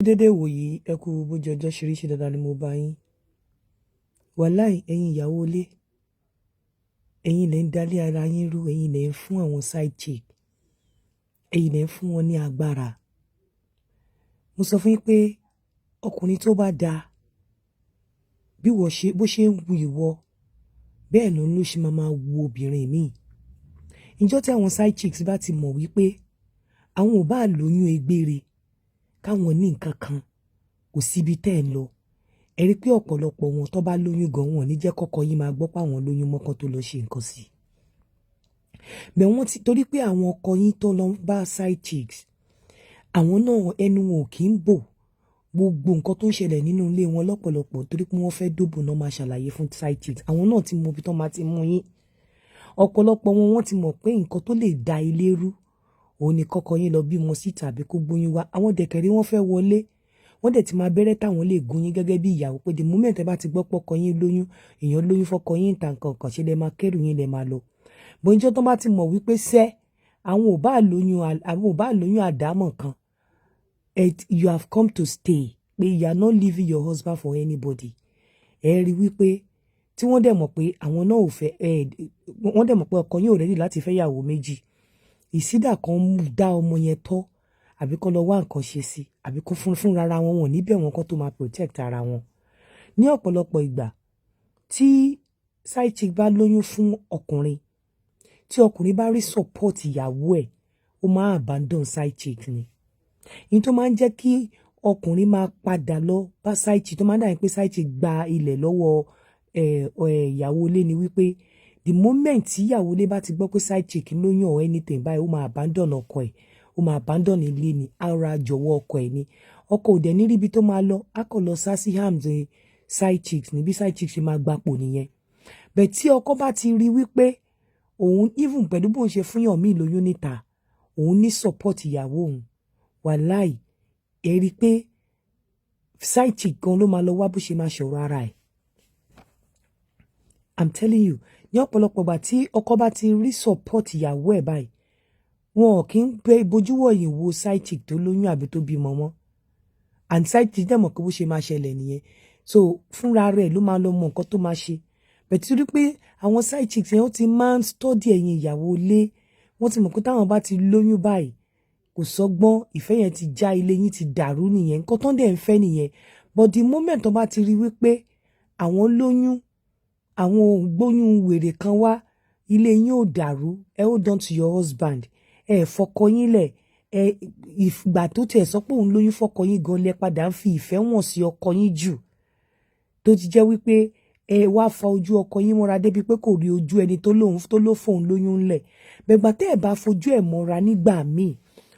Dédé ìwòyí, ẹ kú bójú ọjọ́ ṣe rí. Ṣe dáadáa ni mo bá yín? Wàláì, ẹ̀yin ìyàwó ilé, ẹ̀yin lẹ ń dalé ara yín rú, ẹ̀yin lẹ ń fún àwọn side chick, ẹ̀yin lẹ ń fún wọn ní agbára. Mo sọ fún yín pé ọkùnrin tó bá dáa, bí wọ́n ṣe bó ṣe ń wu ìwọ, bẹ́ẹ̀ ló ń ló ṣe máa máa wu obìnrin míì. Ìjọ́ tí àwọn side chicks bá ti mọ̀ wípé àwọn ò bá lóyún egbére, káwọn ní nǹkan kan, kò síbi tẹ́ ẹ̀ ń lọ. Ẹ rí pé ọ̀pọ̀lọpọ̀ wọn tó bá lóyún gan, wọn ò ní jẹ́ kọ́kọ́ yín máa gbọ́ pé àwọn lóyún mọ́kàn tó lọ ṣe nǹkan sí i. Bẹ́ẹ̀ wọ́n ti torí pé àwọn ọkọ yín tó lọ bá side chicks, àwọn náà ẹnu wọn ò kí ń bò gbogbo nǹkan tó ń ṣẹlẹ̀ nínú ilé wọn lọ́pọ̀lọpọ̀, torí pé wọ́n fẹ́ dóbò náà máa ṣàlàyé fún side chicks. Àwọn náà ti mọ ibi tó máa ti mú yín. Ọ̀pọ̀lọpọ̀ wọn, wọ́n ti mọ̀ pé nǹkan tó lè da ilé rú òun ni kọ́kọ́ yín lọ bímọ síta àbí kó gbóyún wá. Àwọn dẹ̀kẹ̀rẹ́, wọ́n fẹ́ wọlé, wọ́n dẹ̀ ti máa bẹ̀rẹ̀ táwọn lè gún yín gẹ́gẹ́ bí ìyàwó, pé the moment ẹ bá ti gbọ́ pọ́kọ yín lóyún, èèyàn lóyún fọ́kọ yín ìta, nǹkan kan ṣe lẹ máa kẹ́rù yín, lẹ máa lọ. Bóyá tó bá ti mọ̀ wípé sẹ́ àwọn ò bá lóyún àdámọ̀ kan, you have come to stay, pé you are not leaving your husband for anybody. Ẹ rí wípé tí wọ́n dẹ̀ mọ̀ pé àwọn náà ò fẹ́ ẹ, wọ́n dẹ̀ mọ̀ pé ọkọ yín ò ready láti fẹ́ yàwó méjì, ìsídà kan dá ọmọ yẹn tọ́, àbí kó lọ wá nǹkan ṣe sí, àbí kó fún rárá wọn, wọn níbẹ̀ wọn kó tó máa protect ara wọn. Ní ọ̀pọ̀lọpọ̀ ìgbà, tí side chick bá lóyún fún ọkùnrin, tí ọkùnrin bá rí support ìyàwó ẹ̀, ó máa abandon side chick ni. Ní tó máa ń jẹ́ kí ọkùnrin máa padà lọ bá side chick, tó máa ń dàbí pé side chick gba ilẹ̀ lọ́wọ́ ìyàwó ilé ni wípé the moment tí ìyàwó ilé bá ti gbọ́ pé side chick lóyún or anything báyìí, ó máa abandon ọkọ ẹ̀, ó máa abandon ilé ni, ara jọ̀wọ́ ọkọ ẹ̀ ni. Ọkọ ò dẹ̀ ní ríbi tó máa lọ, á kàn lọ sá sí arms side chicks ní. Bí side chicks ṣe máa gbapò nìyẹn. Bẹ́ẹ̀ tí ọkọ bá ti rí wípé òun, even pẹ̀lú bóun ṣe fúnyàn míì lóyún níta, òun ní support ìyàwó òun, wàláì, ẹ rí i pé side chick gan ló máa lọ wá bó ṣe máa ṣọ̀rọ̀ ara ẹ̀. I'm telling you, ní ọ̀pọ̀lọpọ̀ ìgbà tí ọkọ bá ti rí support ìyàwó ẹ̀ báyìí, wọn ò kí ń gbé bojú wọ̀nyìn wo side chick tó lóyún àbí tó bímọ mọ́. And side chick dẹ̀ mọ̀ pé bó ṣe máa ṣẹlẹ̀ nìyẹn, so fúnra rẹ̀ ló máa lọ mọ nǹkan tó máa ṣe. Bẹ̀tí rí pé àwọn side chicks yẹn, ó ti máa ń study ẹ̀yin ìyàwó ilé. Wọ́n ti mọ̀ pé táwọn bá ti lóyún báyìí, kò sọ́gbọ́n, ìfẹ́ yẹn ti já, ilé yín ti dàrú nìyẹn. Nǹkan tó ń dẹ̀ ń fẹ́ nìyẹn. But the moment tó bá ti rí wípé àwọn lóyún, àwọn gbóyún wèrè kan wá, ilé yín ò dàrú, ẹ hold on to your husband, ẹ fọkọ yín lẹ̀. Ẹ ìgbà tó tiẹ̀ sọ pé òun lóyún fọkọ yín gan, lẹ padà ń fi ìfẹ́ wọ̀n sí ọkọ yín jù, tó ti jẹ́ wípé ẹ wá fa ojú ọkọ yín mọ́ra débi pé kò rí ojú ẹni tó lóun tó ló fóun lóyún ńlẹ̀. Bẹ̀gbà tẹ́ ẹ̀ bá fojú ẹ̀ mọ́ra nígbà míì,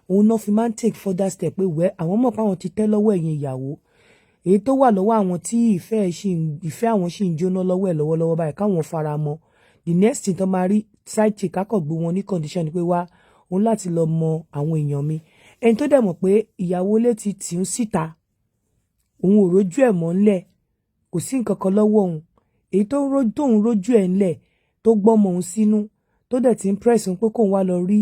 òun náà fi máa ń take further step pé wẹ́ àwọn mọ̀ pé àwọn ti tẹ́ lọ́wọ́ ẹ̀yin ìyàwó, èyí tó wà lọ́wọ́ àwọn tí ìfẹ́ àwọn ṣì ń jóná lọ́wọ́ ẹ̀ lọ́wọ́lọ́wọ́ báyìí, káwọn fara mọ́. The next thing tó máa rí, side chick akọ̀ gbé wọn ní condition ni pé wá òun láti lọ mọ àwọn èèyàn mi. Ẹni tó dẹ̀ mọ̀ pé ìyàwó ilé ti tì ń síta, òun ò rójú ẹ̀ mọ́ ńlẹ̀, kò sí nǹkan kan lọ́wọ́ òun, èyí tó tóun rójú ẹ̀ ńlẹ̀, tó gbọ́mọ òun sínú, tó dẹ̀ ti ń press òun pé kóun wá lọ rí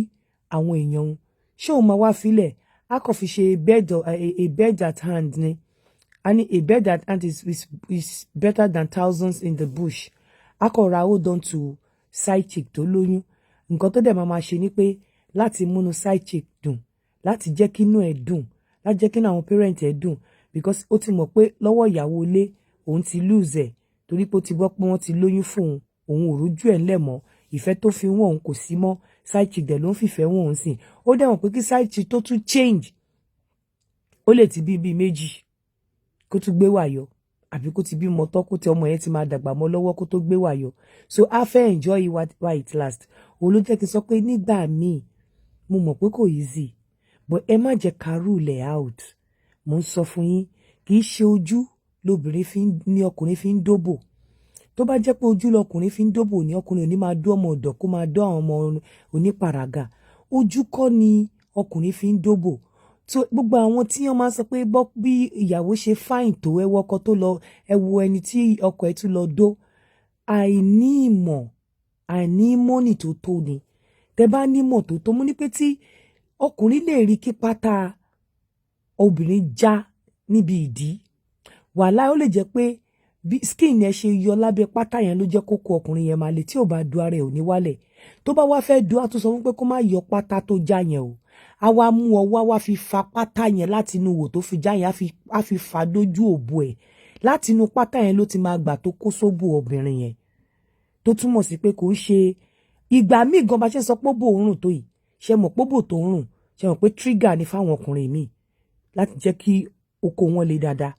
àwọn èèyàn òun, ṣé òun máa wá filẹ̀? Á kàn fi ṣe a bird at hand ni. A ní a bird at hand is better than thousands in the bush. Á kàn ra hold on to side chick tó lóyún. Nǹkan tó dẹ̀ máa máa ṣe ni pé láti múnú side chick dùn, láti jẹ́ kí inú ẹ̀ dùn, láti jẹ́ kí inú àwọn parent ẹ̀ dùn, because ó ti mọ̀ pé lọ́wọ́ ìyàwó ilé òun ti lose ẹ̀, torí pé ó ti gbọ́ pé wọ́n ti lóyún fóun, òun ò rójú ẹ̀ ńlẹ̀ mọ́, ìfẹ́ tó fi wọ́n òun kò sí mọ́, side chick dẹ̀ ló ń fìfẹ́ wọ́n òun sìn. Ó dẹ̀ mọ̀ pé kí side chick tó tún change, ó lè ti bí bíi méjì kó tún gbé wàyọ, àbí kó ti bímọ tọ́, kó ti ọmọ yẹn ti máa dàgbà mọ́ lọ́wọ́ kó tó gbé wàyọ. So a fẹ́ enjoy while it last. Òun ló jẹ́ kí n sọ pé nígbà míì, mo mọ̀ pé kò easy, but ẹ má jẹ́ ká rule ẹ̀ out. Mo ń sọ fún yín, kì í ṣe ojú lobìnrin fi ní ọkùnrin fi ń dóbò. Tó bá jẹ́ pé ojú lọkùnrin fi ń dóbò ní, ọkùnrin ò ní máa dó ọmọ ọ̀dọ̀, kó máa dó àwọn ọmọ onípàràgà. Ojú kọ́ ni ọkùnrin fi ń dóbò. So gbogbo àwọn tí wọ́n máa ń sọ pé bí ìyàwó ṣe fine tó, ẹ wo ọkọ tó lọ, ẹ wo ẹni tí ọkọ ẹ̀ tún lọ dó, àìní ìmọ̀, àìní mọ́nì tó tó ni. Tẹ bá nímọ̀ tó tó, mo ní pé tí ọkùnrin lè rí kí pátá obìnrin já. Níbi ìdí wàhálà, ó lè jẹ́ pé bí skin yẹn ṣe yọ lábẹ́ pátá yẹn ló jẹ́ kókó ọkùnrin yẹn máa le. Tí ò bá du, ara ẹ̀ ò ní wálẹ̀. Tó bá wá fẹ́ du, á tún sọ fún pé kó má yọ pátá tó já yẹn o. Á wá mú ọwọ́, á wá fi fa pátá yẹn láti inú wò tó fi já yẹn, á fi fà dójú òbò ẹ̀. Láti inú pátá yẹn ló ti máa gbà tó kó sóbò obìnrin yẹn, tó túmọ̀ sí pé kò ń ṣe ìgbà míì gan bá ṣe sọ pé bò ń rùn tó yìí. Ṣe mọ̀ pé bò tó ń rùn, ṣe mọ̀ pé trigger ni fáwọn ọkùnrin míì láti jẹ́ kí oko wọn le dáadáa?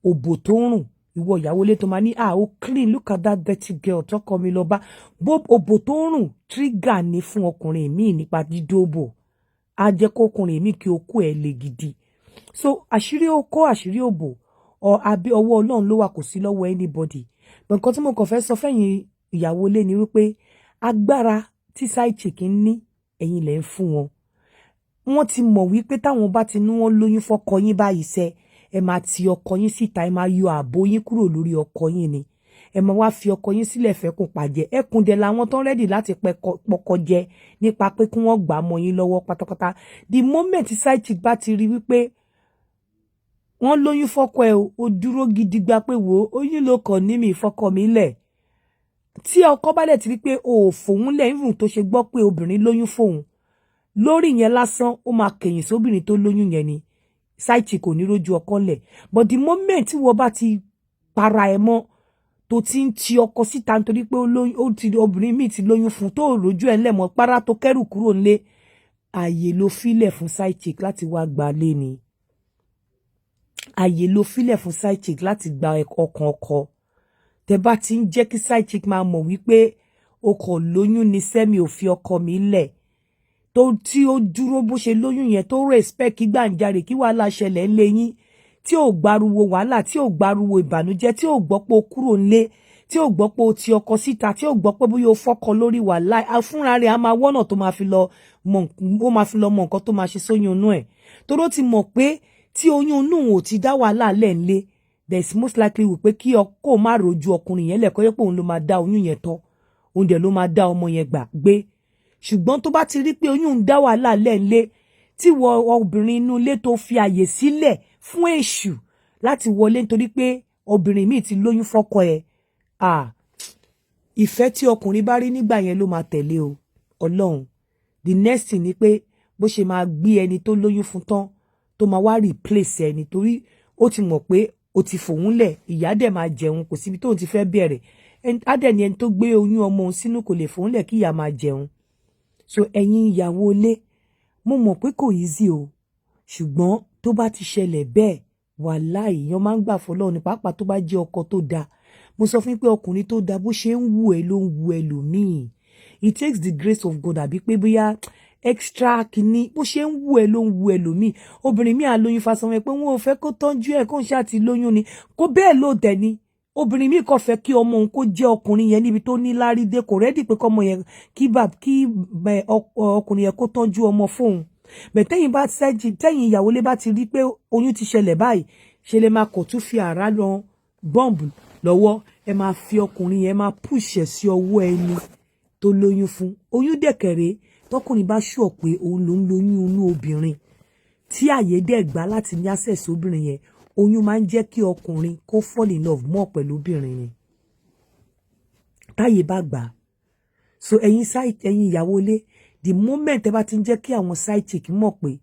Òbò tó ń rùn, ìwọ ìyàwó ilé tó máa ní, "Ah, ó clean, look at that dirty girl tọkọ mi lọ bá." Bó òbò tó ń rùn, trigger ni fún ọkùnrin míì nípa dídóbò. Á jẹ́ kó ọkùnrin míì kí okó ẹ̀ le gidi. So àṣírí okó, àṣírí òbò, ọ àbí ọwọ́ Ọlọ́run ló wà, kò sí lọ́wọ́ anybody. But nǹkan tí mo kàn fẹ́ sọ fẹ́yìn ìyàwó ilé ni wípé agbára tí side chick ń ní, ẹ̀yin lẹ̀ ń fún wọn. Wọ́n ti mọ̀ wípé táwọn bá ti ní wọ́n lóyún fọ́kọ yín báyìí sẹ́, ẹ máa ti ọkọ yín síta, ẹ máa yọ ààbò yín kúrò lórí ọkọ yín ni. Ẹ máa wá fi ọkọ yín sílẹ̀ fẹ́kùn pàjẹ́. Ẹkùn dẹ̀ làwọn tó ń ready láti pọkọ jẹ nípa pé kí wọ́n gbà á mọ́ yín lọ́wọ́ pátápátá. The moment side chick bá ti rí wípé wọ́n lóyún fọ́kọ ẹ̀, ó dúró gidigba pé, wò ó, oyún ló kàn ní mi ìfọkọ mi lẹ̀. Tí ọkọ bá dẹ̀ ti rí pé o ò fòun lẹ̀, even tó ṣe gbọ́ pé obìnrin lóyún fóun, lórí yẹn lásán, ó máa kẹ̀yìn sóbìnrin tó lóyún yẹn ni. Side chick kò ní rójú ọkọ lẹ̀. But the moment tí wọ́n bá ti para ẹ̀ mọ́, tó ti ń ti ọkọ síta nítorí pé ó ti obìnrin míì ti lóyún fún, tó rójú ẹ̀ ńlẹ̀ mọ́ para, tó kẹ́rù kúrò ńlé, ààyè ló filẹ̀ fún side chick láti wá gba lé ni. Ààyè ló filẹ̀ fún side chick láti gba ọkàn ọkọ. Tẹ bá ti ń jẹ́ kí side chick máa mọ̀ wípé o kò lóyún ni sẹ́mi ò fi ọkọ mi lẹ̀, tó tí ó dúró bó ṣe lóyún yẹn, tó respect kí gbàǹjarè kí wàhálà ṣẹlẹ̀ ńlé yín, tí ò gbariwo wàhálà, tí ò gbariwo ìbànújẹ́, tí ò gbọ́ pé o kúrò ńlé, tí ò gbọ́ pé o ti ọkọ síta, tí ò gbọ́ pé bóyá o fọ́kọ lórí wàhálà, fúnra rẹ̀ á máa wọ́nà tó máa fi lọ mọ̀, ó máa fi lọ mọ nǹkan tó máa ṣe sóyún inú ẹ̀, torí ó ti mọ̀ pé tí oyún inú ò ti dá wàhálà lẹ̀ ńlé, there is most likely wí pé kí ọkọ má rojú ọkùnrin yẹn lẹ̀kọ́ yẹ pé òun ló máa dá oyún yẹn tọ́, òun dẹ̀ ló máa dá ọmọ yẹn gbà gbé. Ṣùgbọ́n tó bá ti rí pé oyún ń dá wàhálà lẹ̀ ńlé, tí wọ obìnrin inú ilé tó fi àyè sílẹ̀ fún èṣù láti wọlé nítorí pé obìnrin míì ti lóyún fọ́kọ ẹ̀, ah, ìfẹ́ tí ọkùnrin bá rí nígbà yẹn ló máa tẹ̀lé o. Ọlọ́run, the next thing ni pé bó ṣe máa gbé ẹni tó lóyún fún tán, tó máa wá replace ẹni, torí ó ti mọ̀ pé ó ti fòun lẹ̀, ìyá dẹ̀ máa jẹun, kò síbi tóun ti fẹ́ bẹ̀rẹ̀. Á dẹ̀ ni ẹni tó gbé oyún ọmọ òun sínú kò lè fòun lẹ̀ kí ìyá máa jẹun. So ẹ̀yin ìyàwó ilé, mo mọ̀ pé kò easy o, ṣùgbọ́n tó bá ti ṣẹlẹ̀ bẹ́ẹ̀, wàláì, èèyàn máa ń gbà fọlọ́run ní, pàápàá tó bá jẹ́ ọkọ tó dáa. Mo sọ fún yín pé ọkùnrin tó dáa, bó ṣe ń wù ẹ́ ló ń wù ẹlòmíì. It takes the grace of God àbí pé bóyá extra kìíní. Bó ṣe ń wù ẹ́ ló ń wù ẹlòmíì. Obìnrin míì àlóyún fásán pé wọn ò fẹ́ kó tọ́jú ẹ̀, kó ń ṣáà ti lóyún ni kó bẹ́ẹ̀ ló dẹ̀ ni. Obìnrin míì kàn fẹ́ kí ọmọ òun kó jẹ́ ọkùnrin yẹn níbi tó ní lárí dé, kò ready pé kọ́mọ yẹn kí bàb kí ọkùnrin yẹn kó tọ́jú ọmọ fóun. Bẹ̀ tẹ́yìn bá sẹ́jì, tẹ́yìn ìyàwó lé bá ti rí pé oyún ti ṣẹlẹ̀ báyìí, ṣe lè máa kọ̀ tún fi àrá lọ bọ́ǹbù lọ́wọ́. Ẹ máa fi ọkùnrin yẹn máa push ẹ̀ sí ọwọ́ ẹni tó lóyún fún. Oyún dẹ̀kẹ̀rẹ́, tọkùnrin bá ṣùọ̀ pé òun ló ń lóyún inú obìnrin, tí àyè dẹ̀ gbà láti ní access obìnrin yẹn, oyún máa ń jẹ́ kí ọkùnrin kó fall in love more pẹ̀lú obìnrin ni, táyè bá gbà. So ẹ̀yin side, ẹ̀yin ìyàwó ilé, the moment ẹ bá ti ń jẹ́ kí àwọn side chick mọ̀ pé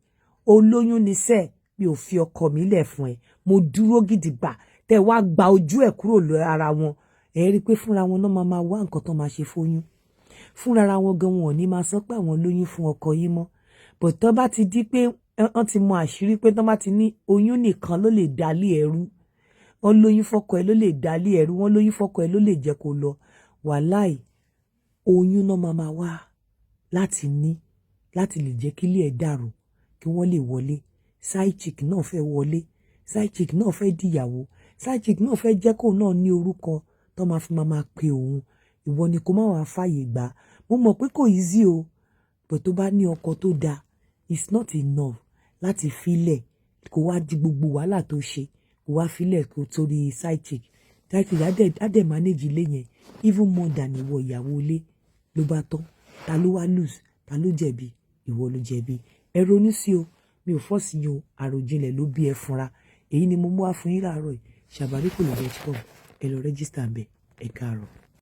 olóyún ni sẹ́ẹ̀, mi ò fi ọkọ mi lẹ̀ fún ẹ, mo dúró gidigba, tẹ́ wá gba ojú ẹ̀ kúrò lára wọn, ẹ rí i pé fúnra wọn náà máa máa wá nǹkan tó máa ṣe fóyún fúnra wọn gan. Wọn ò ní máa sọ pé àwọn lóyún fún ọkọ yín mọ́. But tó bá ti di pé wọ́n ti mọ àṣírí pé tó bá ti ní oyún nìkan ló lè dalé ẹrú, wọ́n lóyún fọ́kọ ẹ ló lè dalé ẹrú, wọ́n lóyún fọ́kọ ẹ ló lè jẹ́ kó lọ, wàláì, oyún náà máa máa wá láti ní láti lè jẹ́ kílé ẹ̀ dàrú kí wọ́n lè wọlé. Side chick náà fẹ́ wọlé, side chick náà fẹ́ dìyàwó, side chick náà fẹ́ jẹ́ kóun náà ní orúkọ tó máa fi máa pe òun. Ìwọ ni kó má wàá fààyè gbà. Mo mọ̀ pé kò easy o, but tó bá ní ọkọ tó dáa, it's not enough láti filẹ̀ kó wá di gbogbo wàhálà tó ṣe, kó wá filẹ̀ kó torí side chick. Side chick á dẹ̀ manage ilé yẹn even more than ìwọ ìyàwó ilé. Ló bá tán, ta ló wá lose? Ta ló jẹ̀bi? Ìwọ ló jẹ̀bi. Ẹ ronú sí o. Mi ò force yín o. Àròjinlẹ̀ ló bí ẹ fúnra. Èyí ni mo mú wá fún yín láàárọ̀ yìí. Sabarikolo.com, ẹ lọ register ń bẹ̀. Ẹ káàárọ̀.